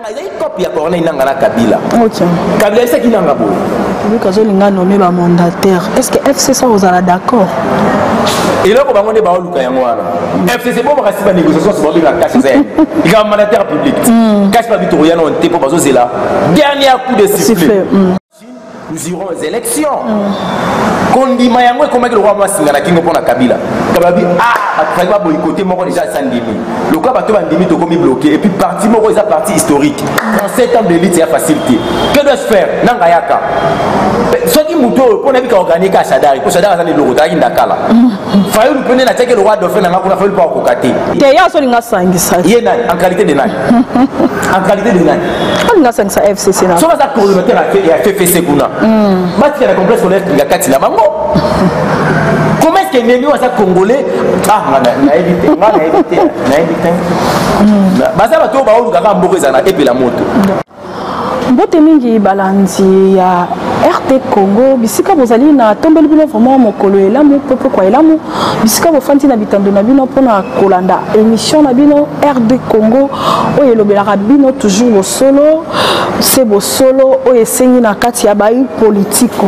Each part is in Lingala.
Nanga ezali cope ya Corneille Nanga na Kabila. Okay. Kabila ayebisaki Nanga boye. Luka azolinga nomme ba mandataire. Est-ce que FCC ozala d'accord? Eloko bango nde baoluka yango wana. FCC bo bakasi ba négociation so babenga cash eza likambo mandataire public. Cash babi tokoya na te mpo bazozela dernier coup de sifflet. Nous irons aux élections. Kondima yango ekomaki lokola mwa singa na kingo mpo na Kabila. Kabila bi ah bato faki baboyikote moko déjà asa ndimi. Lokola bato bandimi tokomi bloqué et puis parti moko eza parti historique. 37 ans d'élite ya facile te. Que dois-je faire? Nanga yaka. Soki moto oyo mpo nayebi ka organique ya Shadary, mpo Shadary aza na eloko tayaki ndakala. Fayulu mpe nde natiaki lokola dauphin na nga kuna Fayulu mpo akoka te. Te ye azolinga asangisa. Ye nani? En qualité de nani? En qualité de nani? Alinga asangisa FCC na. Soki aza coordonnateur ya FFC kuna. Batika na complexe scolaire kinga kati na bango. Comment est-ce que ennemi oyo aza congolais? Ah nga nayebi te, nga nayebi te, nayebi te. Baza bato oyo baolukaka mboka ezala na epela moto. Mbote mingi balandi ya RT Congo bisika bozali na tombeli bino vraiment mokolo elamu mpe kwa elamu bisika bofandi na bitando na bino mpona kolanda émission na bino RD Congo oyo elobelaka bino toujours bosolo se bosolo oyo esengi na kati ya bayi politiko.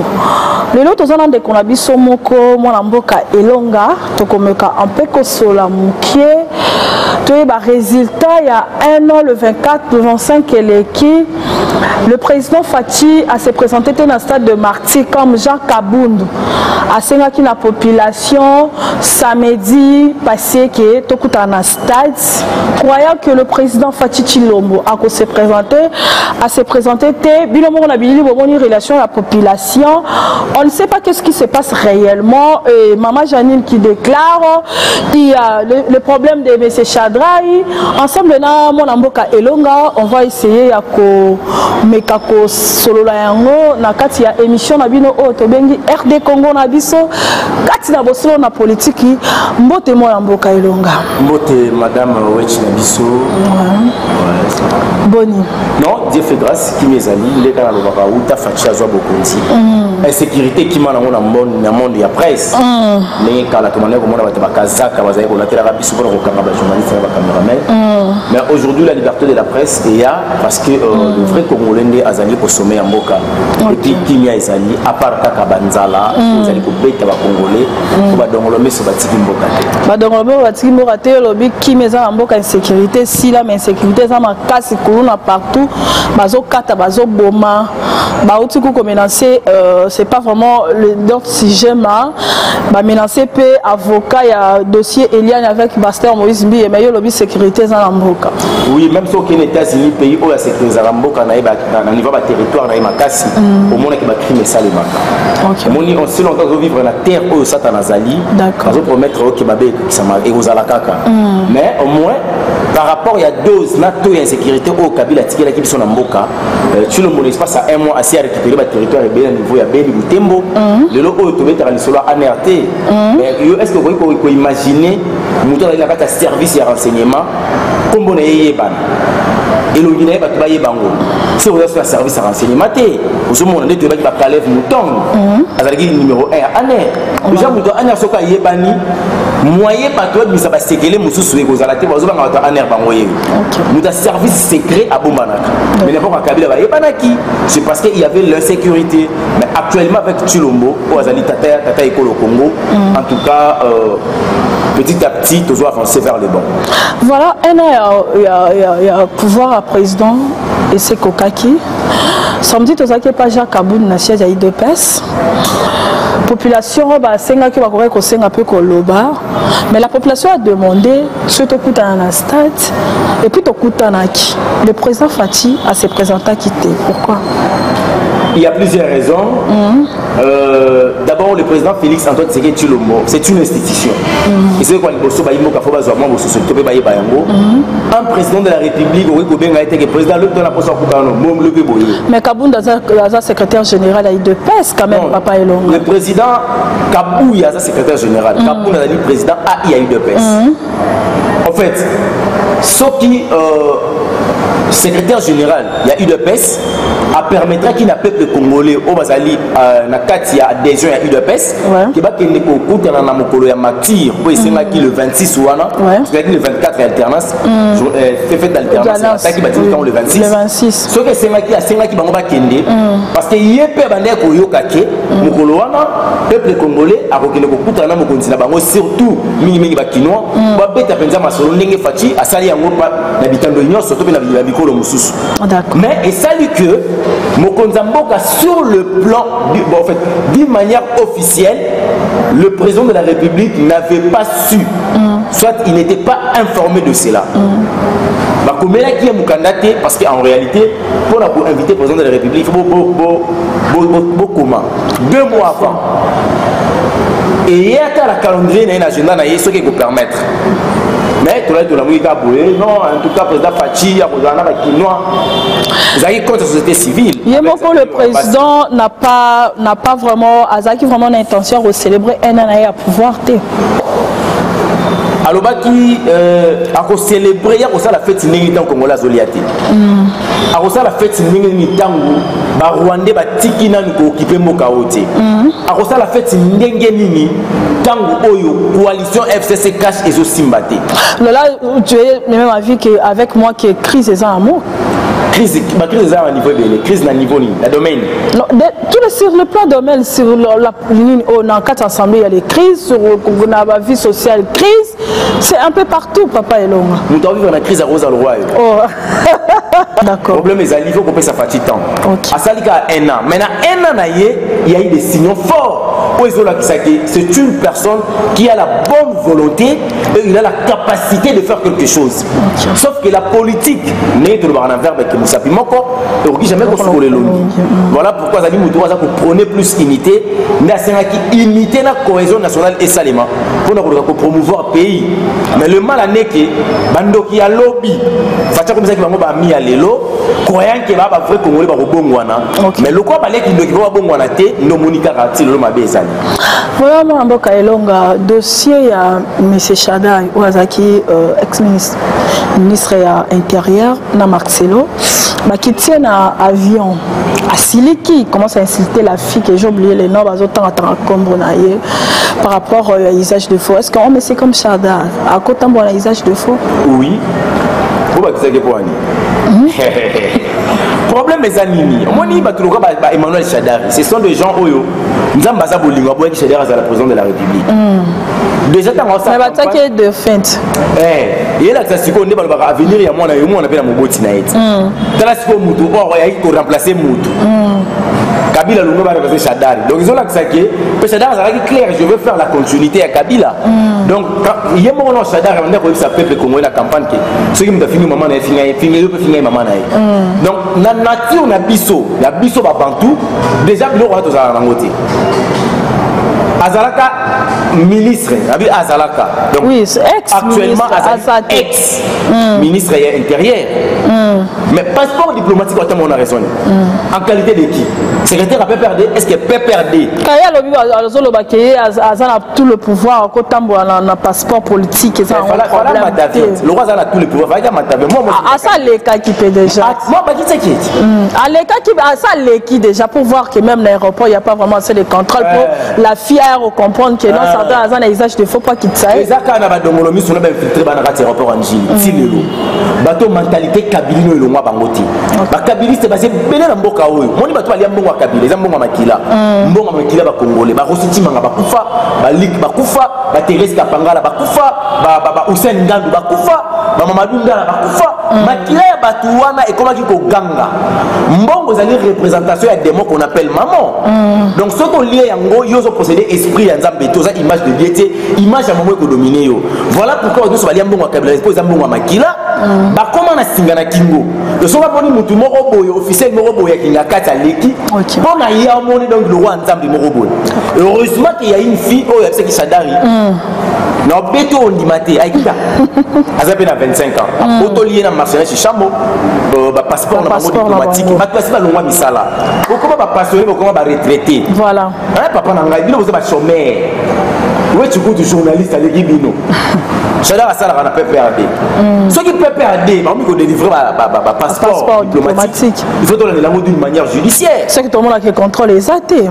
Lelo toza na ndeko na biso moko mwana mboka Elonga, tokomeka mpe kosola mokie toyeba résultat ya 1 an le 24 le 25 eleki. Le président Fatshi a se présenté te na stade de Martyrs comme Jean Kabundu asengaki na population samedi passé ke tokutana na stade, croyant que le président Fatshi Tshilombo a se présenter, a se présenter te bino moko na bilili bomoni relation ya population. On ne sait pas qu'est-ce qui se passe réellement. Et Maman Janine qui déclare il y a le problème de M. Shadary. Ensemble na mwana mboka Elonga, on va essayer ya komeka kosolola yango na kati ya émission na bino oyo tobengi RD Congo na biso kati na bosolo na politiki. Mbote mwana mboka Elonga. Mbote madame Wetch na biso. Ouais. Boni. Non, Dieu fait grâce, kimi ezali ndeka na lobaka uta Fatshi azwa bokonzi. Insécurité kima nango na monde, na monde ya presse. Ndenge kala tomandaki komona bato bakazaka bazali kolatelaka biso mpona kokanga bajournaliste na bacameraman. Mais aujourd'hui la liberté de la presse eya parce que le vrai Congolais nde azali kosome ya mboka. Et puis kimia ezali à part kaka banzala ezali kobeta bacongolais po badongolo miso batiki mboka te. Badongolo miso batiki mboka te, olobi kimia eza na mboka, insécurité esila, mais insécurité eza makasi kuluna partout, bazokata bazoboma, bauti komenacer, c'est pas vraiment le d'autres sujet ma bamenacer mpe avocat ya dossier Eliane avec pasteur Moïse Mbiye, mais yo lobi sécurité eza na mboka. Oui, même soki okende États-Unis, pays oyo asécurisaka mboka na ye na niveau ya baterritoire na ye makasi, omonaki bacrime esalemaka. Omoni aussi longtemps ozovivre na terre oyo Satan azali, azopromettre oke mabe ekokisama ekozala kaka. Mais au moins par rapport ya dose na taux ya insécurité oyo Kabila atikelaki biso na mboka, Tshilombo l'espace ya un mois asi a récupéré baterritoire ebele na niveau ya Beni, Butembo. Lelo oyo tobetaka lisolo ya ANRT, mais yo est ce que okoki koimagine moto azali na kati ya service ya renseignement, nkombo na ye eyebana, elongi na ye bato bayeba yango, se oza so ya service ya renseignement te? Ozomona nde toyebaki bakalev Mutond azalaki numéro 1 ya ANR. Déjà moto ya ANR soki ayebani, moyen bato babimisa basekele mosusu ekozala te, bazobanga bato ya ANR bango yeyo. Moto ya service secret abombanaka, mais na mboka Kabila bayebanaki, c'est parce que il y avait l'insécurité. Mais actuellement avec Tshilombo oyo azali tata ya tata ekolo Congo, en tout cas petit à petit tozo avancer vers le bon. Voilà, un an ya pouvoir ya président esekokaki. Samedi tozalaki epa Jacques Kabund na siège ya UDPS. Population oyo basengaki bakokaki kosenga mpe koloba, mais la population a demandé soki tokutana na stade et puis tokutanaki. Le président Fatshi a se présentaki te, pourquoi? Il y a plusieurs raisons. D'abord, le président Félix Antoine Tshisekedi Tshilombo, c'est une institution. Et c'est quoi liboso ba yimoka fo bazwa mwa bososo to pe bayeba yango. Un président de la République okoki kobenga ye te ke président lobi tona posa kokutana no momi lobi boye. Mais Kabund aza secrétaire général ya UDPS quand même. Non, Papa Elonga. Le président Kabouya aza secrétaire général. Kabund azali président AI ya UDPS. En fait, soki Secrétaire général ya UDPS apermettraki na peuple congolais oyo bazali na kati ya adhésion ya UDPS ke bakende kokutana na mokolo ya martyr oyo esengaki le 26 wana, ezalaki le 24 ya alternance, fête alternance ataki batindi ntango le 26. Soki esengaki, asengaki bango bakende, parce que ye mpe abandaki koyoka ke mokolo wana peuple congolais akokende kokutana na mokonzi na bango, surtout mingimingi Bakinois, babeta mpenza masolo ndenge Fatshi asali yango na bitando nyonso to mpe na bikolo mosusu. Mais esali que mokonzi ya mboka, sur le plan, bon, en fait, d'une manière officielle, le président de la République n'avait pas su, soit il n'était pas informé de cela. Bakomelaki ye mokanda te, parce que en réalité, mpona koinviter président de la République, il faut bokoma 2 mois avant eye ata na calendrier na ye, na agenda na ye, soki ekopermettre. Mais tolali, tolamuki kaka boye: non, en tout cas président Fatshi akozala na Bakinois. Ezalaki contre société civile. Ye moko le président n'a pas vraiment, azalaki vraiment na intention ya kocélébrer un an na ye ya pouvoir te. Alobaki akocélébrer ya kosala feti ndenge ntango Congolais azolia te. Akosala feti ndenge nini ntango Barwandais batiki nanu kooccuper mboka oyo te? Akosala feti ndenge nini ntango oyo coalition FCC CACH ezosimba te? Là, tu es le même avis que avec moi que crise eza amour. Crise, bacrise eza na niveau ebele. Crise na niveau nini, na domaine? Non, tout le, sur le plan domaine, sur la ligne, oh, dans quatre assemblées, il y a les crises, sur la vie sociale, crise, c'est un peu partout, papa Elonga. Moto avivre na crise akoza le roi. Oh. D'accord. Problème ezali, il faut kopesa Fatshi temps. Asali kaka un an, mais na un an na ye, il y a eu des signaux forts oyo ezolakisa ke c'est une personne qui a la bonne volonté et il a la capacité de faire quelque chose, sauf que la politique, ndenge tolobaka na verbe ke mosapi moko ekoki jamais kosukola elongi. Voilà pourquoi azali moto oyo aza koprôner plus unité, nde asengaki unité na cohésion nationale esalema mpona koluka kopromouvoir pays. Mais le mal aneke bandoki ya lobi, Fatshi akomisaki bango bami ya lelo, croyant ke baa bavrai Congolais, bakobongwana. Mais lokola baliaki ndoki mpo babongwana te, nde omoni kaka ti lelo mabe ezali. Voilà, mwana mboka Elonga, dossier ya monsieur Shadary oyo azalaki ex ministre, ministre ya Intérieur, na Marcelo bakitie na avion, asiliki, commence à insulter la fille que j'ai oublié le nom, bazotangatanga nkombo na ye par rapport à usage de faux. Est ce que on monsieur comme Shadary akotambola na usage de faux? Oui, po bakisaki mpo wani problème eza nini? Omoni bato loka ba Emmanuel Shadary, ce sont des gens oyo Nzambe aza bolingo, aboyaki Shadary azala président de la République déjà ntango. Mais batiaki ye de feinte. Eyelakisa sikoyo nde balobaka avenir ya mwana yo, mwana mpe na moboti na ye ti. Tala sikoyo mutu oyo ayaki koremplacer mutu Kabila, longo baremplacer Shadary. Donc ezolakisa ke mpe Shadary azalaki clair: je veux faire la continuité ya Kabila. Donc ye moko na Shadary abandi koyebisa peuple congolais na campagne ke soki moto afingi mama na ye, finga ye, finga yo mpe, finga ye mama na ye. Donc na nature na biso, ya biso Babantu, déjà biloko wana tozalaka nango te. Azalaka ministre abi azalaka, donc oui, ex. Actuellement azali ex ministre ya Intérieur, mais passeport diplomatique ata mona raison en qualité de qui? Secrétaire à PPRD? Est-ce que PPRD Kaye alobi, azoloba ke ye aza na tout le pouvoir, akotambola na passeport politique, eza problème. Le roi aza na tout le pouvoir, fallait amata avion. Asa alekaki mpe déjà. Moi bakitaki eti. Alekaki, asa aleki déjà pour voir que même l'aéroport, il y a pas vraiment assez de contrôle pour la fille à comprendre que non, certains aza na usage de faux pas kitisa. Eza kaka na badongolo miso na bainfiltré bana kati aéroport ya Njili ti lelo. Bato mentalité kabilino elongwa bango te. Bakabiliste baza ebele na mboka oyo. Moni bato balia mbongo ya Kabila, eza mbongo ya makila, mbongo ya makila. Bakongole barosi Ntimanga bakufa, balik bakufa, baThérèse Kapangala bakufa, baHussein Ngandu bakufa, baMamadou Ndala bakufa. Makila ya bato wana ekomaki koganga. Mbongo ezali représentation ya démon qu'on appelle maman. Donc soki olie yango, yo ozoposséder esprit ya Nzambe te, oza image de Dieu te, image ya mamo ekodominer yo. Voilà pourquoi bato nyonso balia mbongo ya Kabila, mpo eza mbongo ya makila, bakóma na singa na kingo. Soki amoni mutu moko boye, officiel moko boye akinga kati, aleki mpo na ye, amoni donc le roi, Nzambe moko boye. Heureusement qu'il y a une fille oyo abisaki Shadary na obeti oyo ondima te, ayekita, aza mpe na 25 ans, abotoli ye na Marcelin Shishambo bapasseport na bango diplomatique. Bato basi balongwa misala, bokoma bapassionné, bokoma baretraité. Voilà. Papa na ngai, bino boza bachômeur. Wetchi kutu journaliste aleki bino. Shadary asalaka na PPRD. Soki PPRD bakomi kodélivre bapasseport diplomatique, il faut tolandela yango d'une manière judiciaire. Soki tomonaka contrôle eza te.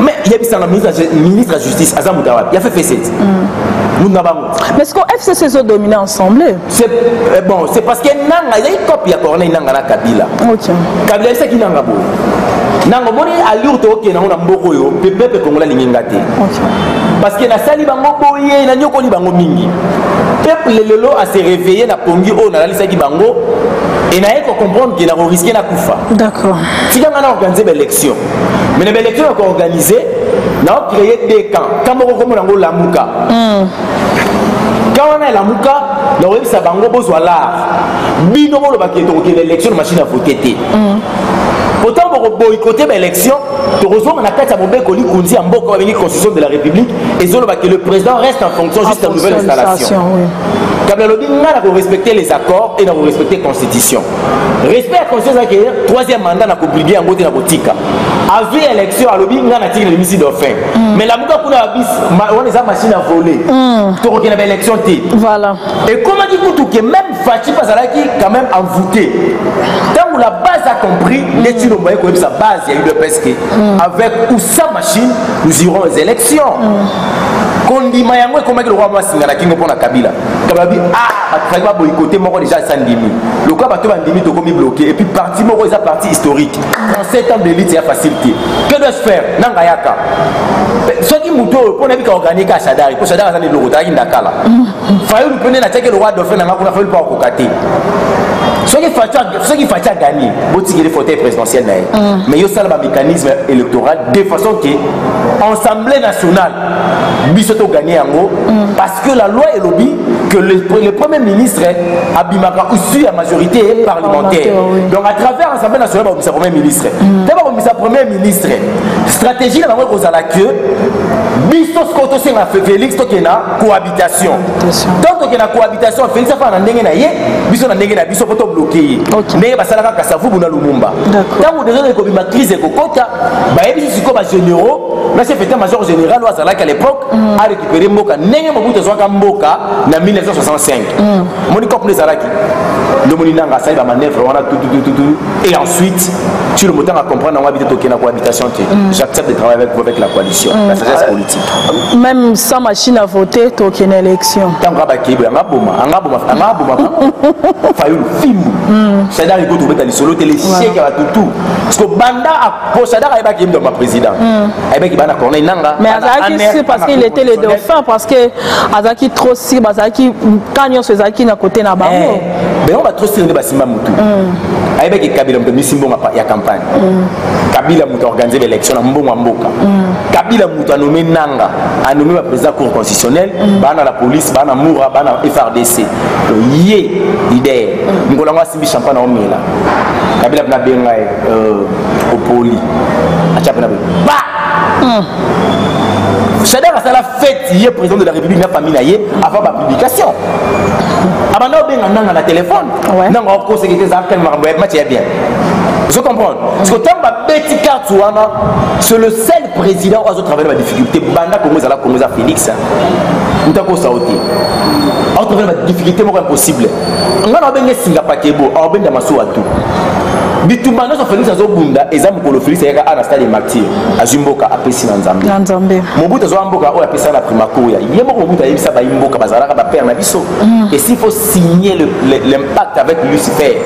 Mais yebisanga, ministre ya Justice aza moto awapi? Ya FFC, mutu na bango. Mais ce que FCC ezodomine ensemble. C'est bon, c'est parce que Nanga ezali cope ya Corneille Nanga na Kabila. Kabila ayebisaki Nanga boye: Nanga, omoni allure tookende yango na mboka oyo, peuple congolais alingi nga te, parce que nasali bango boye, nanyokoli bango mingi. Peuple lelo ase réveillé na pongi oyo nalalisaki bango e naye kocomprendre ke nakorisquer nakufa. Tika nga na organise baélection, mais na baélection na koorganiser, naocréer deux camps. Camp moko komona yango Lamuka. Camp wana elamuka, nakoyebisa bango: bozwa lar bino, bolobaki tokokende élection na machine à voter te. Pourtant bokoboycotter baélection, tokozonga na kati ya mobeko likunzi ya mboka babengi Constitution de la République. Ezoloba que le président reste en fonction jusqu'à nouvelle installation. Kabila alobi: ngai na korespecter les accords et na korespecter Constitution. Respect ya Constitution ezalaki troisième mandat, na kobriguer yango te, na kotika. Azwi élection, alobi: ngai natiki na limisi dauphin. Mais Lamuka kuna babis wana eza machine à voler, tokokende baélection te. Ekomaki kutu ke même Fatshi mpe azalaki quand même envoûté. Ntango la base a compris, nde Tshilombo aye koyebisa base ya UDPS ke avec ou sans machine, nous irons aux élections. Kondima yango ekomaki lokola mwa singa na kingo mpo na Kabila. Kabila bi: ah, bato faki baboycotter moko déjà esa ndimi, lokola bato bandimi, tokomi bloqué. Et puis parti moko eza parti historique, 37 ans d'élite, ya facile te. Que dois-je faire? Nanga yaka soki motu oyo mpo nayebi ka organique ya Shadary, mpo Shadary aza na eloko, talaki ndakala. Fayulu mpe nde natiaki le roi dauphin nanga kuna. Fayulu mpo akoka te. Soki Fatshi agagné, botikeli fauteuil présidentiel na ye, mais yosala bamécanisme électoral de façon ke Assemblée nationale biso togagné yango, parce que la loi elobi que le premier ministre abimaka issu ya majorité parlementaire. Donc à travers Assemblée nationale babimisa premier ministre te. Babimisa premier ministre, stratégie na bango ekozala ke biso sikoyo tosenga Félix tokende na cohabitation. Donc tokende na cohabitation, Félix afana na ndenge na ye, biso na ndenge na biso, mpo tobloquer ye ndenge basalaka Kasavubu na Lumumba. Ntango déjà ekobima, crise ekokota, bayebisi sikoyo bagénéraux na chef état major général oyo azalaki à l'époque arécupéré mboka ndenge Mobutu azwaka mboka na 1965. Moni cope nde ezalaki ndomoni. Nanga asali bamanœuvre wana tutututu et ensuite Tshilombo ntango acomprendre yango, abite tokenda cohabitation te, j'accepte de travailler avec vous, avec la coalition, la sagesse politique. Même sans machine à voter, tokende élection. Ntango kaka bakei boye, anga boma, anga boma, anga boma bango. Fayulu fimbu, Shadary ko tobeta lisolo te, l'échec ya bato tout, parce que banda po Shadary ayebaki ye mdoma président, ayebaki bana Corneille Nanga. Mais azalaki sûr parce qu'il était le dauphin, parce que azalaki trop sûr, bazalaki ka nyonso ezalaki na côté na bango. Bango ba trop sûr nde basimba motu. Ayebaki Kabila moto amisi mbongo ya campagne, Kabila moto aorganiser baélection na mbongo ya mboka, Kabila moto anome Nanga, anome baprésident Cour constitutionnelle, baa na la police, baa na Mura, baa na FARDC. Ye leader mokolo yango asimbi champagne aomela, Kabila mpena abenga ye opoli atya mpena ba Shadary asala fête, ye président de la République na famille na ye, avant bapublication. Abanda obenga Nanga na téléphone, Nanga okoseki te, ezalaka makambo ya match ya bien. Je comprends parce que ntango babeti carte wana, c'est le seul président oyo azotravaille na badifficulté banda Congo ezala Congo, eza Félix. Moto akosa o te, azotravaille na badifficulté moko impossible. Nga na obenge singa pakebo, aobenda masuwa tu. Bitumba nyonso Félix azobunda eza mokolo Félix ayaka a na Stade Martyr, azwi mboka, apesi na Nzambe. Na Nzambe. Mobutu azwaka mboka oyo apesa na primacour ya ye moko. Mobutu ayebisa bayi mboka bazalaka bapère na biso et s'il faut signer l'impact avec Lucifer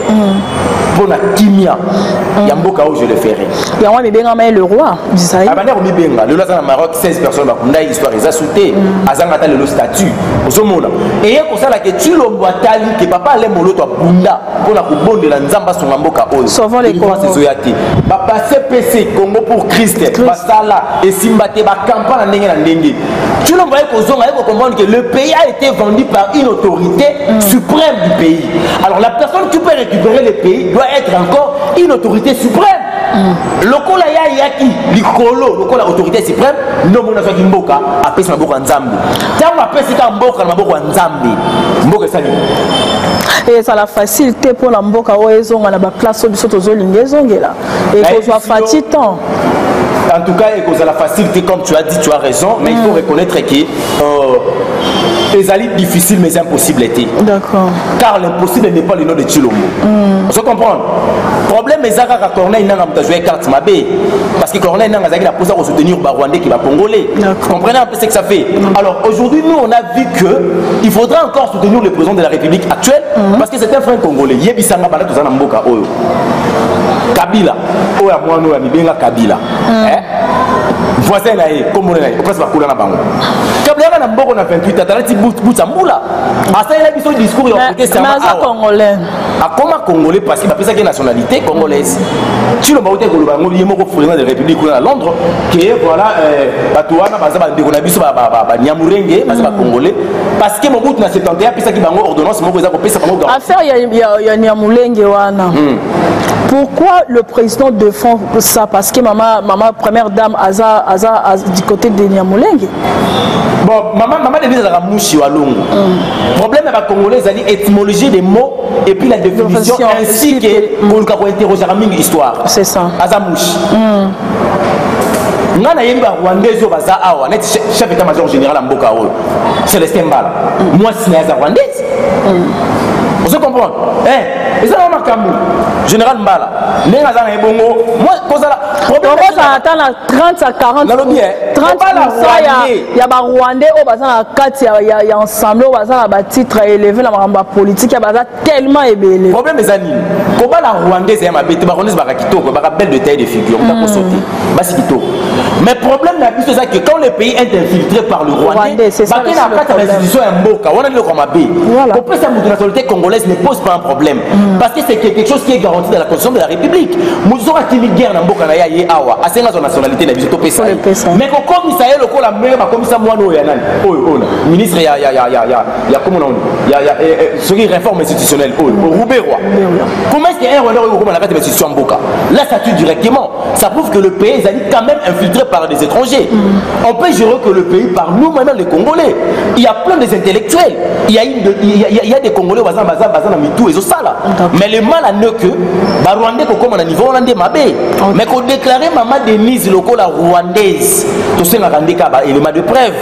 mpo na kimia ya mboka oyo, je le ferai. Yango amibengama ye le roi d'Israël. Abandi komibenga. Lelo aza na Maroc, 16 personnes bakunda ye, histoire eza su te. Azanga ata lelo statut. Ozomona eye kosala ke Tshilombo atali ke papa Ale Moloto abunda mpona kobondela Nzambe asunga mboka oyo. Sauvons le Délivrance Congo. Ezoya te. Bapase Congo pour Christ, basala esimba te, bakampa na ndenge na ndenge. Tshilombo aye kozonga, aye kocomprendre que le pays a été vendu par une autorité suprême du pays. Alors la personne qui peut récupérer le pays doit être encore une autorité suprême. Lokola ye ayaki likolo lokola autorité suprême, ndomona azwaki mboka, apesi maboko ya Nzambe. Ntango apesi kaka mboka na maboko ya Nzambe, mboka esali. Ezala facile te mpona mboka oyo ezonga na baplace oyo biso tozolinga ezongela, ekozwa Nayebisi yo- fati temps. En tout cas, ekozala facile te, comme tu as dit, tu as raison, mais il faut reconnaître que ezali difficile mais impossible te. Car l'impossible n'est pas le nom de Tshilombo. On se comprend. Problème eza kaka Corneille Nanga moto azwaki carte mabe, parce que Corneille Nanga azalaki na mposa kosoutenir Barwandais ki Bacongolais. Comprenez un peu ce que ça fait. Alors aujourd'hui, nous, on a vu que il faudra encore soutenir le président de la République actuelle, parce que c'est un frère congolais. Yebisanga, banda toza na mboka oyo, Kabila oyo ya mwana oyo amibenga Kabila, eh? Voisin na ye, kombo na ye opesi, bakula na bango. Kabila yaka na mboko na 28, atalati buta mbula, asalela biso discours ya prêter serment. Aza congolais. Akoma congolais parce que bapesaki nationalité congolaise. Tshilombo auti koloba yango ye moko, président de la République, kuna na Londres, ke voilà, bato wana baza bandeko na biso, Banyamurenge baza Bacongolais, parce que Mobutu na 71 apesaki bango ordonnance moko eza kopesa bango. Affaire ya Nyamulenge wana, pourquoi le président défend ça? Parce que maman première dame aza, aza du côté de Nyamulenge. Bon, mama Denise azalaka Mushi wa Longo. Problème ya Bacongolais ezali étymologie des mots et puis la définition, ainsi que koluka kointerrogeaka mingi histoire. C'est ça. Aza Mushi. Nga nayebi Barwandais oyo baza awa, neti chef état major général ya mboka oyo, Célestin Mbala, mwasi na ye aza Rwandaise. Ozo comprendre? Eza na makambo. Général Mbala, ndenge aza na ye bongo, kozala Tokozala ata na 30 à 40, Nalobi, 30 ya Barwandais oyo baza na kati ya ensemble, oyo baza na batitre élevé na makambo ya politique, ya baza tellement ebele. Problème eza nini? Kobala Rwandaise ya mabe te. Barwandaise baka kitoko, baka belle de taille, de figure, motakoso te, basi kitoko. Mais problème na biso eza que quand le pays est infiltré par le Rwandais, bake na kati ya institution ya mboka wana, biloko ya mabe. Kopesa moto nationalité congolaise ne pose pas un problème, parce que c'est quelque chose qui est garanti dans la Constitution de la République. Moto soki akimi guerre na mboka na ye, aye awa, asenga azwa nationalité na biso, topesa ye. Mais kokomisa ye lokola ndenge bakomisa mwana oyo ya nani, oyo oyo ministre ya komona oni ya soki réforme institutionnelle oyo, Ruberwa, comment est-ce que un Rwandais oyo kokoma na kati ya institution ya mboka? Là, ça tue directement. Ça prouve que le pays ezali quand même infiltré par des étrangers. On peut gérer que le pays par nous-mêmes, les Congolais. Il y a plein des intellectuels, il y a des Congolais baza baza baza na mitu ezosala. Mais le mal en est que Barwandais kokoma na niveau wana nde mabe. Mais kodéclarer mama Denise lokola Rwandaise, tosengaka nde kaka baélément de preuve.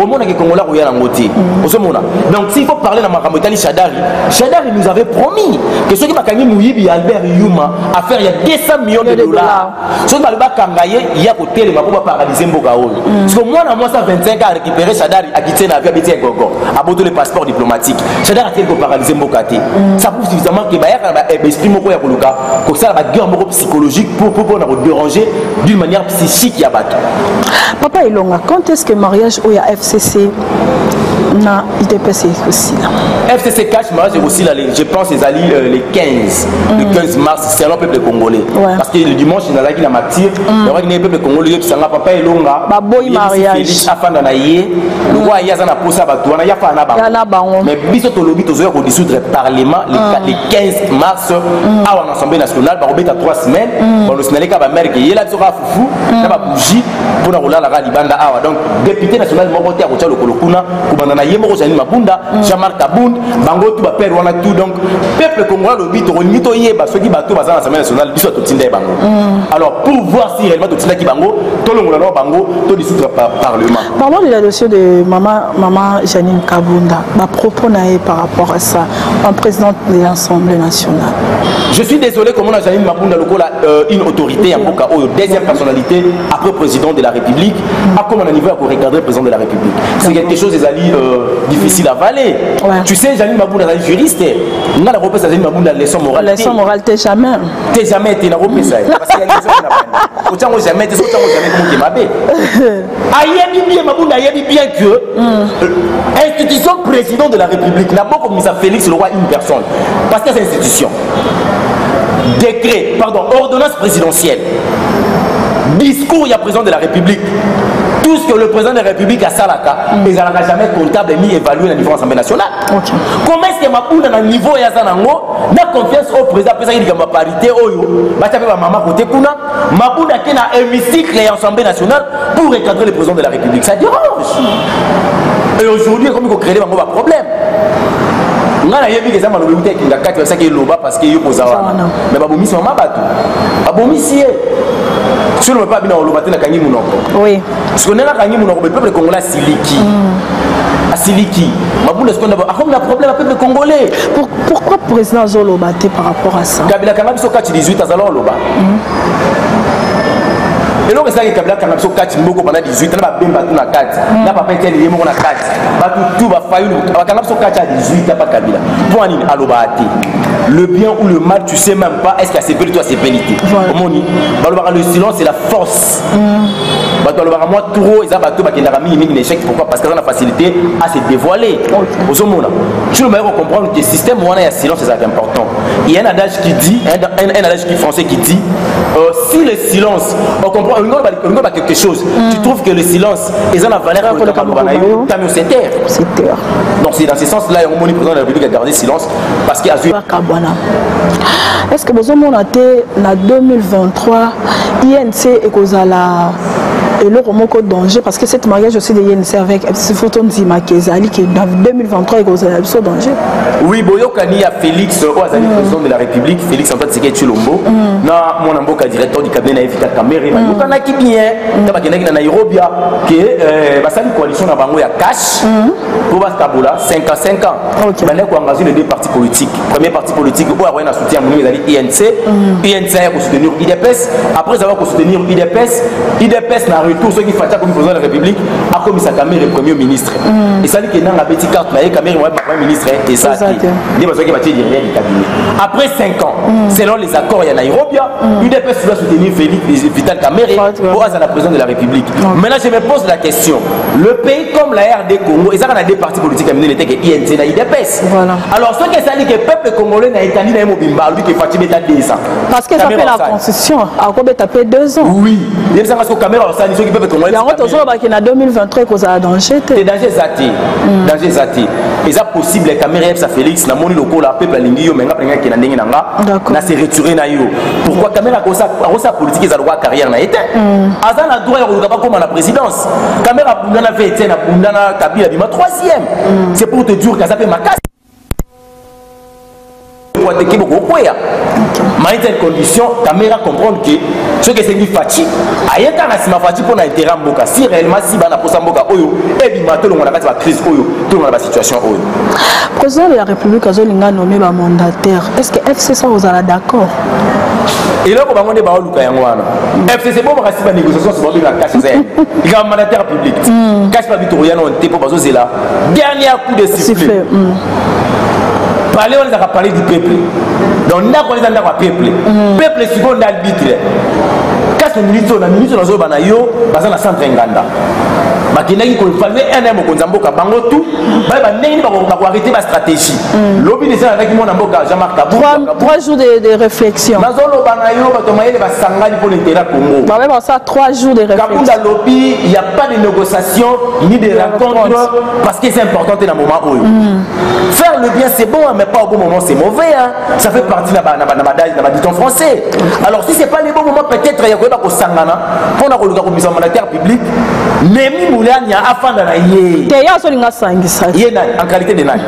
Omonaki Congolais akoya nango te, ozomona. Donc s'il faut parler na makambo etali Shadari, Shadari nous avait promis que soki bakangi moyibi ya Albert Yuma, affaire ya 200 millions de dollars, soki balobi bakanga ye, ya kotelema mpo baparalyse mboka oyo. Parce que mwana mwasi ya 25 ans arécupéré Shadari, akitie na avion, abeti ye gogo, abotoli passeport diplomatique. Shadari ateli koparalyse mboka te. Ça prouve suffisamment ke bayaka na baesprit moko ya koluka kosala baguerre moko psychologique pour mpona kodéranger d'une manière psychique ya bato. Papa Elonga, quand est-ce que mariage oyo ya FCC na UDPS ekosila? FCC CACH, mariage ekosila, je pense ezali le 15, le 15 mars, selon peuple congolais, parce que le dimanche nazalaki na martyr, yango ndenge peuple congolais oyebisanga papa Elonga. Baboyi mariage. Félix afanda na ye lokwa ye aza na posa ya bato wana, ye afanda na bango. Mais biso tolobi tozoya kodissoudre parlement le 15 mars awa na Assemblée nationale. Bakobeta 3 semaines, balosinale kaka bamare ke yela biso kaka fufu na babougie mpona kolala kaka libanda awa. Donc député national moko te akotya lokolo kuna, kobanda na ye moko Jeanine Mabunda, Jean-Marc Kabund, bango tu bapere wana tout. Donc peuple congolais alobi tokolingi toyeba soki bato baza na Assemblée nationale, biso totinda ye bango. Alors pour voir si réellement totindaki bango, tolongola nao bango, todissoudre parlement. Parlons de la dossier de maman Janine Kabunda, ma propos na ye par rapport à ça, en présidente de l'Assemblée nationale. Je suis désolé, comment Janine Mabunda lokola une autorité ya mboka oyo, deuxième personnalité après président de la République, akoma na niveau ya korecadrer président de la République, c'est quelque chose ezali difficile à avaler. Tu sais, Janine Mabunda azali juriste. Nga nakopesa Janine Mabunda leçon morale? Leçon morale te, jamais. Te, jamais te nakopesa ye, parce que ya leçon na bandi otiango jamais te. Soki otiango jamais, moke mabe. Ayebi bien, Mabunda ayebi bien que institution président de la République na bokomisa Félix le roi une personne, parce que c'est institution, décret, pardon, ordonnance présidentielle, discours ya président de la République, tout ce que le président de la République asalaka ezalaka jamais comptable ni évalué na niveau Assemblée nationale. Comment est ce que Mabunda na niveau oyo aza nango, na confiance oyo président apesaki, likambo ya parité oyo batya mpe bamama kote kuna, Mabunda ake na hémicycle ya Assemblée nationale pour recadrer le président de la République? Ça dérange. Et aujourd'hui ekomi kocréer bango baproblème. Nga nayebi ke eza maloba euti ekinga kati, basaki eloba parce que yo koza wana, mais babomisi mama bato, babomisi ye. Soki loba bina oloba te, nakangi monoko. Siko ndenge akangi monoko, le peuple congolais asiliki. Asiliki Mabunda. Sikoyo akomi na problème ya peuple congolais. Pourquoi président azoloba te par rapport à ça? Kabila kanga biso kati 18, azala oloba. Eloko esalaki Kabila kanga biso kati mboko pendant 18, na babemba tu na kati, na papa Etienne ye moko na kati, bato tu bafayulu bakanga biso kati ya 18 apa Kabila. Mpo nini alobaka te? Le bien ou le mal, tu sais même pas est ce que asepeli to asepeli te. Omoni, balobaka le silence, c'est la force. Bato balobaka mwa trop, eza bato bakendaka mingimingi na échec. Pourquoi? Parce que aza na facilité à se dévoiler. Ozomona, tu le comprendre que système wana ya silence ezalaka important. Il y a un adage qui dit, un adage qui français qui dit si le silence, on comprend, on a quelque chose, tu trouves que le silence eza na valeur koleka maloba na yo, tant mieux, c'est terre. C'est terre. Donc c'est dans ce sens là omoni président de la République a gardé silence parce que azwi Bakabwana. Est ce que bozomona te na 2023 UNC ekozala eloko moko danger? Parce que cette mariage aussi de UNC avec FCC, faut tondimaka ezali ke dans 2023 ekozala biso danger. Oui, boyokani ya Félix oyo azali président de la République, Félix Antoine Tshisekedi Tshilombo, na mwana mboka directeur du cabinet na ye Vital Kamerhe, bayokanaki bien ta bakendaki na Nairobi ke basali coalition na bango ya cash mpo bakabola 5 ans 5 ans. Bandaki koengage les deux partis politiques. Premier parti politique oyo akoya na soutien ya monene ezali UNC. UNC aya kosoutenir UDPS. Après avoir kosoutenir UDPS, UDPS na retour, soki Fatshi akomi président de la République, akomisa Kamerhe premier ministre. Esali ke nanga abeti carte na ye, Kamerhe moya premier ministre eza te, nde bazwaki batie derrière du cabinet. Après 5 ans, selon les accords ya Nairobi, UDPS doit soutenir Félix Vital Kamerhe po azala président de la République. Maintenant, je me pose la question: le pays comme la RD Congo ezaka na deux partis politiques ya minene te ke UNC na UDPS. Alors soki esali ke peuple congolais na etandi na ye mobimba alobi ke Fatshi beta 2 ans. Parce que ça fait la constitution, akobeta mpe 2 ans. Oui, yebisanga soki Kamerhe osali, soki peuple congolais Yango tozolobaki na 2023 ekozala danger te? Te, danger eza te, danger eza te. Eza possible Kamerhe yebisa Félix: namoni lokola peuple alingi yo, me nga mpenga akenda ndenge na nga na se retire na yo. Pourquoi Kamerhe akosala politique? Eza lokola carrière na ye te, aza na droit ya koluka bakóma na présidence. Kamerhe abunda na ve Etienne, abunda na Kabila, bima troisième. C'est pour te dire kaza mpe makasi teke bokokweya mais telle condition. Kamerhe comprendre ke soki esengi Fatshi ayeka na nsima Fatshi mpo na intérêt ya mboka, si réellement si bana posa mboka oyo ebima, tolongwa na kati ya bacrise oyo, tolongwa na basituation oyo. Président de la République azolinga nommé bamandataire, est ce que FCC ozala d'accord? Eloko bango nde baoluka yango wana. FCC bo makasi, banégociation so babenga cash, eza likambo mandataire public. Cash babi tokoya nano te mpo bazozela dernier coup de sifflet. Palais wana ezalaka palais du peuple, donc ndako wana eza ndako ya peuple. Peuple sikoyo nde arbitre. Kasi minute oyo, na minute oyo nazoyoba na yo, baza na centre Nganda, bakendaki koévaluer un ya mokonzi ya mboka. Bango tu bayeba ndenge nini bakoarrêter bastratégie. Lobi deja nandaki mwana mboka Jean-Marc Kabund. 3 jours de réflexion. Nazoloba na yo, bato mayele basangani mpo na intérêt ya Congo. Babeba ça 3 jours de réflexion. Kabund alobi il y a pas de négociation ni de rencontre parce que c'est important te na moment oyo. Faire le bien, c'est bon, mais pas au bon moment, c'est mauvais, hein. Ça fait partie na ba na ba na ba na ba dicton français. Alors si c'est pas le bon moment peut-être ya koyeba kosangana mpona koluka komisa mandataire public, Néhémie Mwilanya afanda na ye. Te, ye azolinga asangisa. Ye nani? En qualité de nani?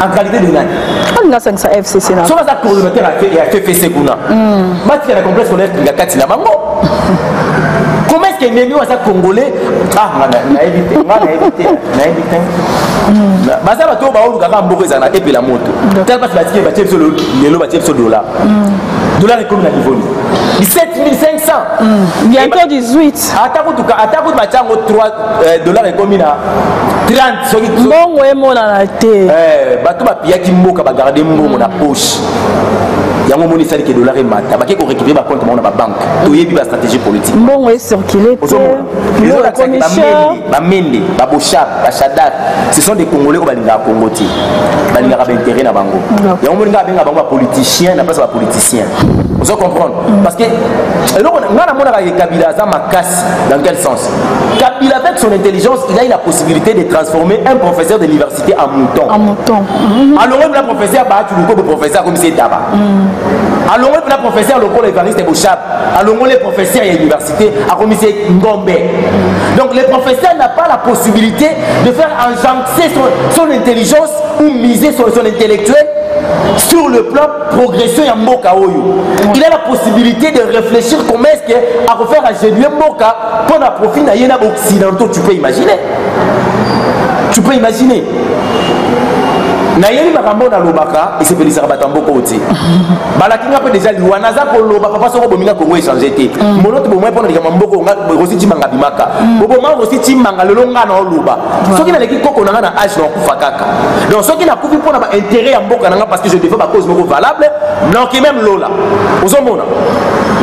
En qualité de nani? Alinga asangisa FCC na Soki aza coordonnateur ya FFC kuna, batika na complexe scolaire Kinga kati na bango. Comment est-ce que Néhémie oyo aza congolais? Ah, nga nayebi te, nga nayebi te, nayebi te. Baza bato oyo baolukaka mboka ezala na epela moto. Tala mpasi batiki, batie biso lelo, batie biso dollar. Dollar ekomi na niveau nini? 17 500. Bientôt 18. Ata kutuka, ata kutu batia yango 3 dollar, ekomi na 30 soki. Mbongo emonana te. Bato bapiyaki mboka, bagarde mbongo na poche. Yango omoni esali ke dollar emata, bake korécupérer bacompte bango na babanke. Toyebi bastratégie politique. Mbongo ecircule te. Bamende, baboshab, bashadary, ce sont des Congolais oyo balingaka Congo te, balingaka baintérêt na bango. Yango moni ngai abenga bango bapoliticien na place ya bapoliticien. Ozo comprendre? Parce que eloko ngai namonaka ke Kabila aza makasi. Dans quel sens? Kabila, avec son intelligence, il a eu la possibilité de transformer un professeur de l'université en mouton. En mouton. Alongoli na professeur Bahati Lukwebo, professeur akomisi etaba. Alongoli mpena professeur lokola Evariste Boshab, alongoli professeur ya université, akomisi ngombe. Donc le professeur n'a pas la possibilité de faire enjancer son intelligence ou miser sur son intellectuel sur le plan progression ya mboka oyo. Il a la possibilité de réfléchir comment est-ce que akofaire agénuer mboka mpo na profit na ye na occidentaux. Tu peux imaginer, tu peux imaginer. Nayebi makambo nalobaka esepelisaka bato ya mboka oyo te. Balaki nga mpe deja liwa. Naza koloba, papa, soko bominga Kongo echange te, moloto bomoi mpona likambo mboka. Rosi Cimanga bimaka, boboma Rosi Cimanga. Lelo nga na oloba, soki naleki koko na nga na age, nakokufa kaka. Donc soki nakufi mpona baintérêt ya mboka na nga, parce que je défends bacause moko valable, naoki même lola. Ozomona,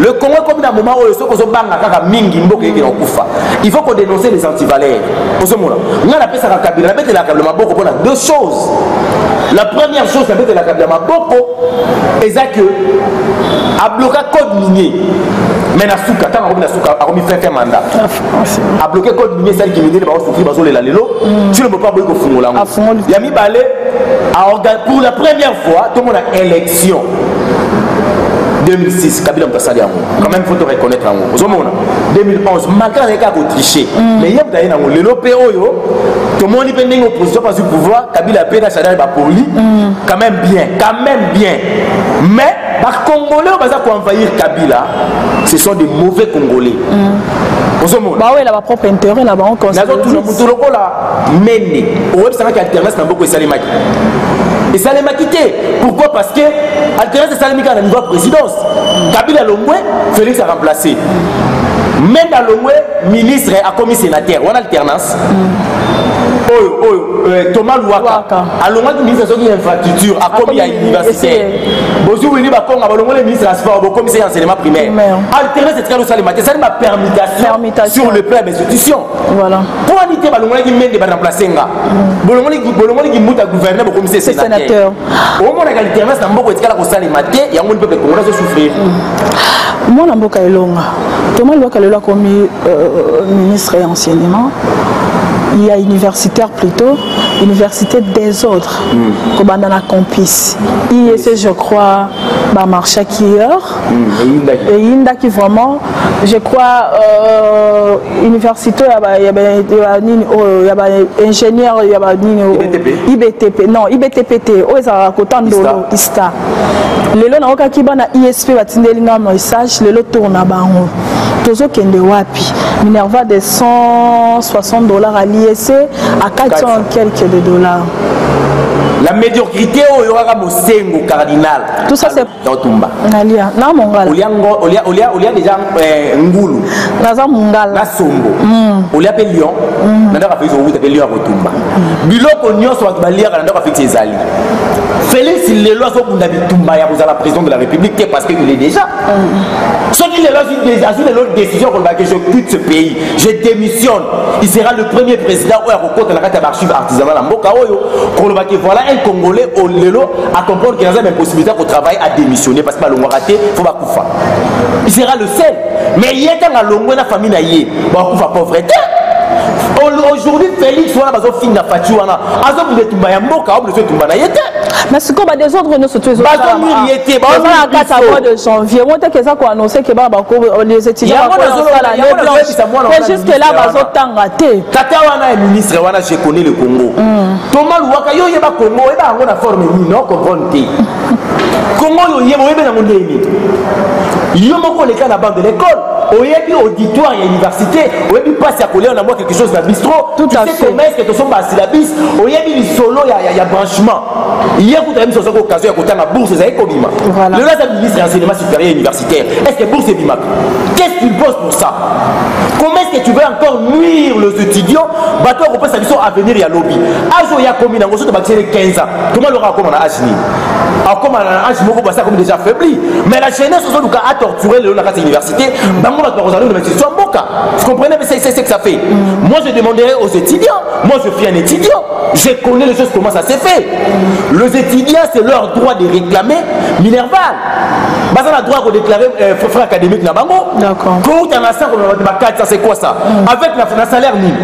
le Congo ekomi na moment oyo soki ozobanga kaka mingi, mboka eyeki na kokufa. Il faut kodénoncer les antivaleurs. Ozomona, nga napesaka Kabila, nabetelaka Kabila maboko mpona deux choses. La première chose nabetelaka Kabila maboko eza que abloka code minier, mais na suka, ntango akomi na suka, akomi fin mandat, abloqué code minier, esaliki mindele baosouffrir, bazolela lelo. Sur le mopa aboyi kofungola yango. Ya mibale, pour la première fois tomona élection 2006, Kabila moto asali yango. Quand même, faut te reconnaître yango. Ozomona, 2011, malgré azalaki kaka kotriche, mais ye moto aye nango. Lelo mpe oyo tomoni mpe ndenge opposition bazwi pouvoir, Kabila mpe na Shadary bapoli quand même bien, quand même bien. Mais bacongolais oyo baza koenvahir Kabila, ce sont des mauvais Congolais. Ozomona, bawela bapropre intérêt na bango. Nazotuna, moto lokola Mende, oyebisangaki alternance na mboka esalemaki? Esalemaki te. Pourquoi? Parce que alternance esalemi kaka na niveau ya présidence. Kabila longwe, Félix a remplacé Mende. Alongwe ministre, akomi sénateur. Wana alternance oyo Thomas Luhaka alongwaki ministre soki infrastructure, akomi ya universitaire. Bozwi Willy Bakonga, balongoli ministre ya sport, bokomisi ya enseignement primaire. Alternance etikali osalema te, esali bapermutation sur le plan ya bainstitution. Mpo ani te balongolaki Mende, baremplace nga, bolongoliki mbuta gouverneur, bokomisi sénateur. Omonaka alternance na mboka etikala kosalema te. Yango ni peuple congolais azosouffrir. Mwana mboka Elonga, Thomas Luhaka lelo akomi ministre ya enseignement ya universitaire, plutôt université désordre kobanda na campus ISC. Je crois bamarchaki hier, eyindaki vraiment. Je crois université ya nini oyo ya baingénieur ya banini, IBTP, non, IBTP te, oyo ezalaka kota Ndolo, ISTA. Lelo naokaki bana ISP batindeli nga message. Lelo tour na bango, tozokende wapi? Minerval de 160 $ à l'ISC à 400 quelques de dollars. La médiocrité oyo kaka Mosengo cardinal. Tout ça, c'est Otumba. Nalia na mongala. Olia, olia, olia, olia déjà ngulu. Naza mongala. Na sombo. Olia mpe lion na ndako ya Félix, owuta mpe lion ya kotumba. Biloko nyonso bato baliaka na ndako ya Félix ezali. Félix lelo azobunda bitumba ya kozala président de la République te, parce que il est déjà. Soki lelo azwi lelo décision koloba que je quitte ce pays, je démissionne, il sera le premier président oyo akokota na kati ya baarchive artisanal na mboka oyo, koloba que voilà un Congolais oyo lelo acomprendre que naza na impossibilité ya kotravailler, à démissionner, parce que balongwaka te, fo bakufa. Il sera le seul. Mais ye ntango alongwe na famille na ye, bakufa pauvreté. Aujourd'hui Félix wana bazofinga Fatshi wana, azobunda etumba ya mboka, obunda etumba na ye te. Mais sikoyo badésordre nyonso to Bazomiri ye te. Eza na kati ya mois de janvier mo teke eza koannonce ke bana bako, les étudiants bakosala année blanche, po jusque là bazotanga te. Tata wana ya ministre wana, je connais le Congo. Thomas Luhaka, yo oyeba Congo, oyeba yango na forme nini? No comprendre te. Congo oyo oyeba, oyebi yango ndenge nini? Yo moko oleka na banc de l'école, oyebi auditoire ya université, oyebi mpasi ya kolia na mwa quelque chose na bistrot. Tout Tu à sais fait. comment est-ce que tosomba syllabus, oyebi lisolo ya branchement. Ye kuta yebi soki occasion ya kotanga bourse ezali kobima. Lelo aza ministre ya enseignement supérieur universitaire. Est ce que bourse ebimaka? Qu'est-ce qu'il pose pour ça? Comment est-ce que tu veux encore nuire les étudiants, bato ya kopesa biso avenir ya lobi? Age oyo akomi nango, soki tobakiseli 15 ans, Thomas Luhaka akoma na age nini? Akoma na age moko basi akomi déjà affaibli. Mais la jeunesse ozoluka atorturer lelo na kati ya université, bango bato bakozala na institution ya mboka. Vous comprenez? Mais c'est ce que ça fait. Moi, je demanderai aux étudiants. Moi, je suis un étudiant, je connais les choses, comment ça s'est fait. Les étudiants, c'est leur droit de réclamer minerval. Baza na na droit ya kodéclarer frais académique na bango. Kouta na 100, komema bato ba 400, c'est quoi ça? Avec na salaire nini?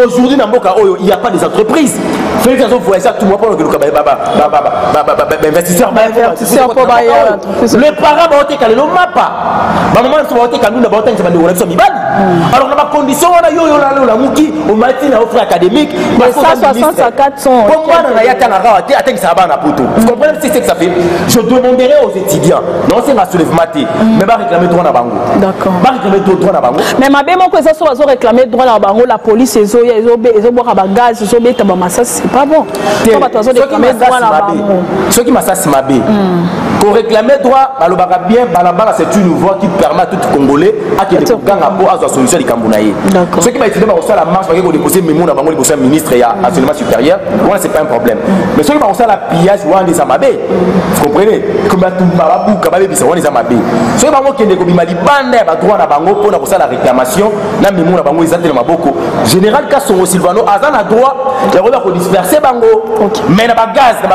Aujourd'hui, na mboka oyo, il y a pas des entreprises. Félix azo voyager tout mois mpona koluka bainvestisseur. Bainvestisseur mpo baya entreprise. Le parent baoteka lelo mapa, bamama na biso baoteka ndunda, baotangisa bandeko na biso mibali. Alors na bacondition wana, yo yo lala, olamuki, omati na yo frais académique. De 160 à 400. Po mwana na ye atangaka awa te, atangisaka bana na poto. Vous comprenez ce que ça fait? Je demanderai aux étudiants, naosenga soulèvement te, mais baréclamer droit na bango. Baréclamer droit na bango. Mais mabe moko eza, so bazoréclamer droit na bango, la police ezoya, ezobwaka bagaz, ezobeta bamasasi, c'est pas bon. So bato bazoréclamer droit na bango. Soki masasi mabe, koréclamer droit, balobaka bien, balabala, c'est une voie qui permet à tout Congolais akende koganga mpo azwa solution ya likambo na ye. Soki baétudiant bakosala marche, bake kodépose mémo na bango liboso ya ministre ya enseignement supérieur, wana c'est pas un problème. Mais soki bakosala pillage, wana eza mabe. Vous comprenez? Batumba, babuka, babebisa, wana eza mabe. Soki bango kende kobima libanda ya badroit na bango mpona kosala réclamation na mémo na bango eza te na maboko, général Kasongo Silvano aza na droit ya koyeba kodisperser bango. Mais na bagaz, na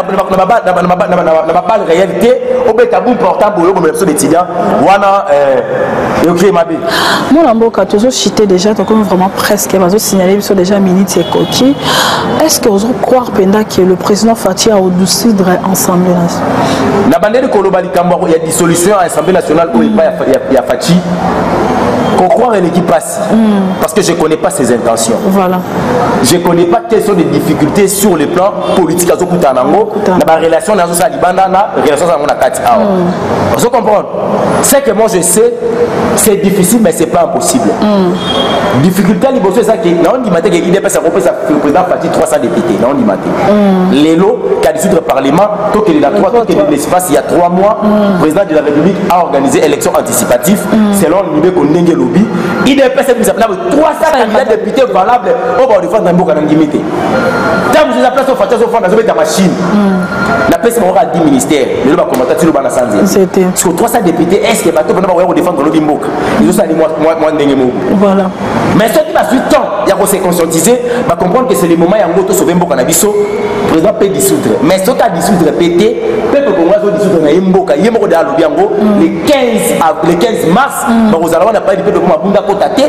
babale réel te, obeta bout portant boye, obomela biso d'étudiant wana, ecrée mabe. Mwana mboka, tozochite déjà, tokomi vraiment presque, bazosignale biso déjà minute ekoki. Est ce que ozocroire mpenza que le président Fatshi akodissoudre Assemblée nationale? Na bandeli koloba likambo ya dissolution ya Assemblée nationale oyo epai ya Fatshi, kocroire eleki mpasi, parce que je connais pas ses intentions. Je connais pas quelles sont les difficultés sur le plan politique azokutana nango na barelation na azosala libanda, na relation yango na kati awa. Ozo comprendre? C'est que moi je sais, c'est difficile, mais c'est pas impossible. Difficulté ya liboso eza ke naondima te ke UDPS akopesa président Fatshi 300 députés. Naondima te. Lelo ka dissoudre parlement, tokende na 3, tokende l'espace ya 3 mois, président de la République a organisé élection anticipative selon mibeko ndenge elobi. UDPS ebimisa na 300 candidats députés valables oyo baodefendre mboka, na ndimi te. Ntango mosusu eza place oyo Fatshi azofanda, azobeta machine, napesi bango kaka 10 ministère. Lelo bakomata ti loba na sanzela. C'était. Sur 300 députés, est ce que bato mpona bakoya kodefendre lobi mboka ezosali mwa ndenge moko? Mais soki bazwi temps ya kose conscientiser, bacomprendre que c'est le moment yango tosauve mboka na biso, président peut dissoudre. Mais soki adissoudre pe te, peuple kongo azodissoudre na ye mboka ye moko. De alobi yango le 15 mars, bakozala wana palais du peuple, mabunda kota te,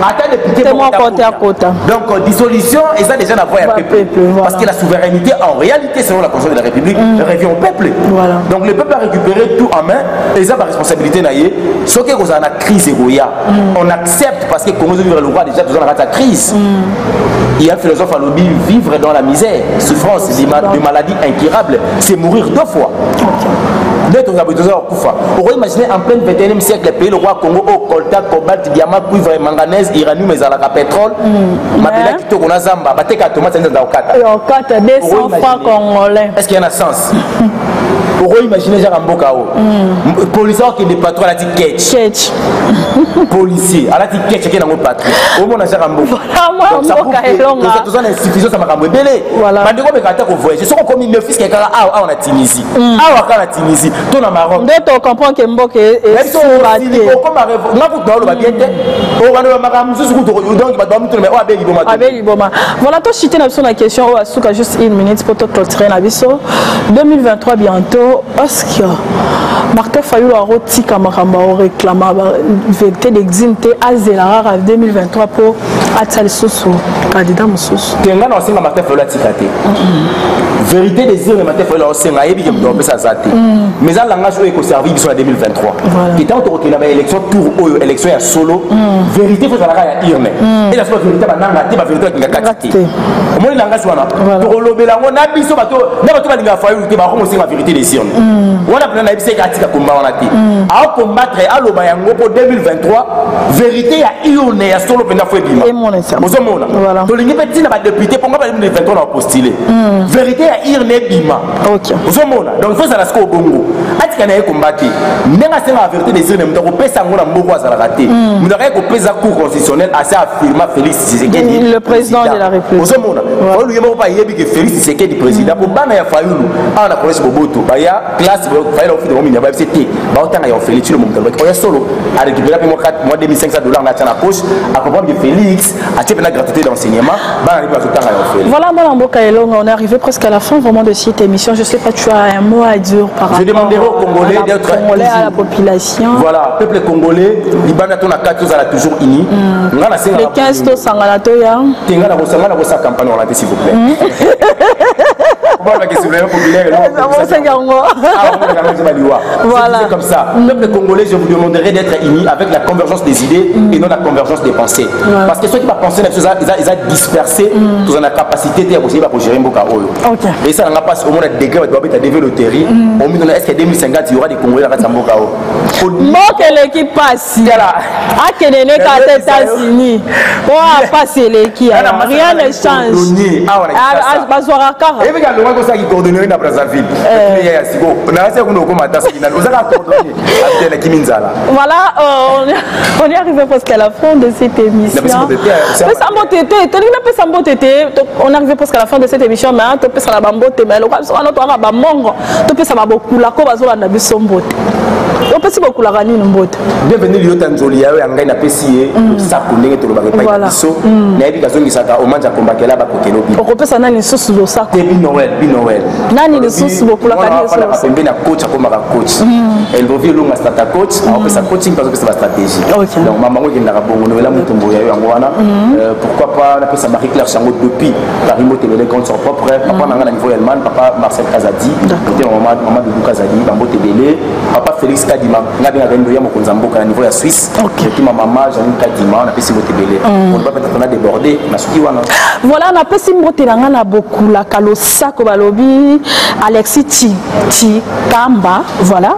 ata député Te moko te akota. Donc dissolution eza déjà na voie ya Ba peuple, peuple, voilà. Parce que la souveraineté, en réalité, selon la Constitution de la République, revient au peuple. Donc le peuple a récupéré tout en main, eza baresponsabilité na ye. Soki ekozala na crise ekoya, on accepte, parce que Congo ezovivre le roi déjà, toza na kati ya crise. Il y a un philosophe alobi: vivre dans la misère, souffrance de maladie incurable, c'est mourir deux fois. Nde toza boye, toza kokufa. Okoimagine, en plein 21e siècle, pays le roi Congo oyo coltan, cobalt, diamant, cuivre, manganèse, uranium ezalaka, pétrole, mabele ya kitoko na zamba, bateka tomate nzanza kokata. Okata 200 francs congolais. Est ce qu'il y a na sens? Okoimagine genre mboka oyo, policier akende patrouille, alati ketch. Ketch. Policier alati ketch, ake nango patrouille, omona genre mboka. Mboka elonga. Toza na insuffisance ya makambo ebele. Bandeko, omeka ata kovoyage, soki okomi ne fût-ce que kaka awa awa na Tunisie, awa kaka na Tunisie to na Maroc, nde tocomprend ke mboka esimba te. Okoma nga kutu naoloba bien te, okanoba makambo mosusu kutu. Donc bato bamutuna, mais oyo abe liboma te. Abe liboma. Voilà, tochite na biso na question oyo asuka, juste une minute po toclôturer na biso. 2023 bientôt, est-ce que Martin Fayulu arotika makambo aoréclama vérité des urnes te, azela kaka 2023 mpo atia lisusu candidat mosusu? Te, nga na osenga Martin Fayulu atika te. Vérité des urnes, Martin Fayulu aosenga, ayebi ke moto apesa aza te, mais eza langage oyo ekoservir biso na 2023, ke ntango tokokende na baélection, tour oyo élection ya solo, vérité fo ezalaka ya urne, eza so bavérité bananga te, bavérité bakinga kati te. Omoni langage wana, tokolobela yango na biso bato na bato balingaka Fayulu te, bakomosenga vérité des urnes wana. Mpena nayebisa eke atika komba wana te, aocombattre, aloba yango mpo 2023 vérité ya urne ya solo mpenza fo ebima. Ozomona, tolingi mpe ntina badéputé mpo nga ba 2023 na bapostule, vérité ya urne ebima. Ozomona? Donc fo ezala sikoyo bongo, atika na ye komba te. Ndenge asengaka vérité des urnes, moto akopesa yango na mboko azalaka te. Moto akaki kopesa, Cour constitutionnelle ase affirma Félix Tshisekedi le président de la République. Ozomona, Fayulu ye moko mpe ayebi ke Félix Tshisekedi président, mpo bana ya Fayulu awa na collège Boboto baya. Baya classe, fayela ofite bango minerval, bayebisi te baotanga ya ofele. Tshilombo moto alobaki oya solo, arécupéra mpe mwa 2500 $ na atia na poche, acomprendre que Félix atie mpena gratuité d'enseignement, bana mpe bazotanga ya ofele. Voilà, mwana mboka Elonga, on est arrivé presque à la fin vraiment de cette émission. Je sais pas, tu as un mot à dire par Je rapport demanderai aux Congolais à la, d'être Congolais, à la toujours- population. Voilà, peuple congolais, libanda to na kati, tozala toujours unis. Nga nasengaka Le 15 tosangana toya. Te, nga nakosanga, nakosala campagne wana te, s'il vous plaît. Obana soulèvement populaire Osenga yango. Voilà. Voilà. C'est comme ça. Peuple congolais, je vous demanderai d'être unis avec la convergence des idées et non la convergence des pensées. Parce que ceux qui vont penser, ils ont dispersé, ils ont la capacité de gérer mboka oyo. Et ça, n'a pas au moins degré, doit être DV loterie. Au moins, est-ce que 2050, il y aura des Congolais dans mboka oyo? Mboka eleki pasi. Tala. Akende ne kaka te États-Unis oyo pasi eleki, alors rien ne change. Cordonnier, awa na Ah, Kinshasa. ah, bazwaka kaka. Eyebi ka longwaki osalaki cordonnier na Brazzaville ya siko nakasi kuna okoma ata soki nani ozaka cordonnier atelaki minzala. Voilà, on est arrivé presque à la fin de cette émission. Napesi mbote te, Pesa mbote te, tolingi napesa mbote te. On est arrivé presque à la fin de cette émission, mais topesa na bambote, mais lokola biso wana toyaka bamongo, topesa babokulako bazolanda biso mbote. Opesi bokulaka nini mbote? Bienvenu Liyota Nzoli ya oyo ya ngai, napesi ye losako ndenge tolobaka epai na biso. Nayebi kazongisaka omanja akombakela bakokelo bi. Okopesa nani lisusu losako? Te, binoel, binoel. Nani lisusu bokulaka nini lisusu? Pembeni ya coach, akomaka coach Elbovi Elonga, stata coach, aopesa coaching mpe azopesa bastratégie. Donc mama yango ekendaka bongo. Noela Mutombo ya yo yango wana. Pourquoi pas napesa Marie Claire Chango depuis Paris, Motebele, grande sœur propre, papa na nga na niveau ya Allemagne, papa Marcel Kazadi, motema mama, mama Dudu Kazadi, bambote ebele. Papa Félix Kadima, nga bengaka ye ndoya mokonzi ya mboka na niveau ya Suisse, motema mama Janine Kadima, napesi mbote ebele. Oloba peut-être on a débordé na soki wana. Voilà, napesi mbote na ngai na bokulaka losako, balobi Alexis Chikamba. Voilà,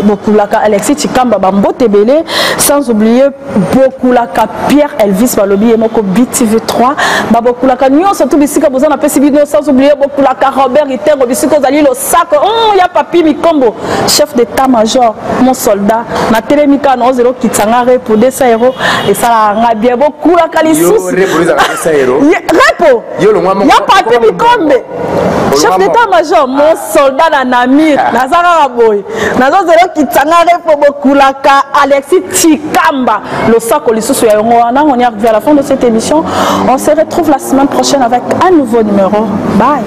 bokulaka Alexis Chikamba, bambote ebele. Sans oublier bokulaka Pierre Elvis, balobi ye moko BTV3. Babokulaka nyonso tu bisika boza, napesi bino. Sans oublier bokulaka Robert Itengo, bisika ozali losako. Ya papi Mikombo, chef d'état major, mon soldat, natelemi kaka na ozela okitisa repo 200 euro, esalaka nga bien. Bokulaka lisusu Repo ezalaka 200 euro? Repo Yo longwa ya papi Mikombe, chef d'état major, mon soldat na Namir, naza kaka boye, nazozela okitisa nga repo. Bokulaka Alexis Chikamba, losako lisusu ya yango wana. On est arrivé à la fin de cette émission. On se retrouve la semaine prochaine avec un nouveau numéro. Bye.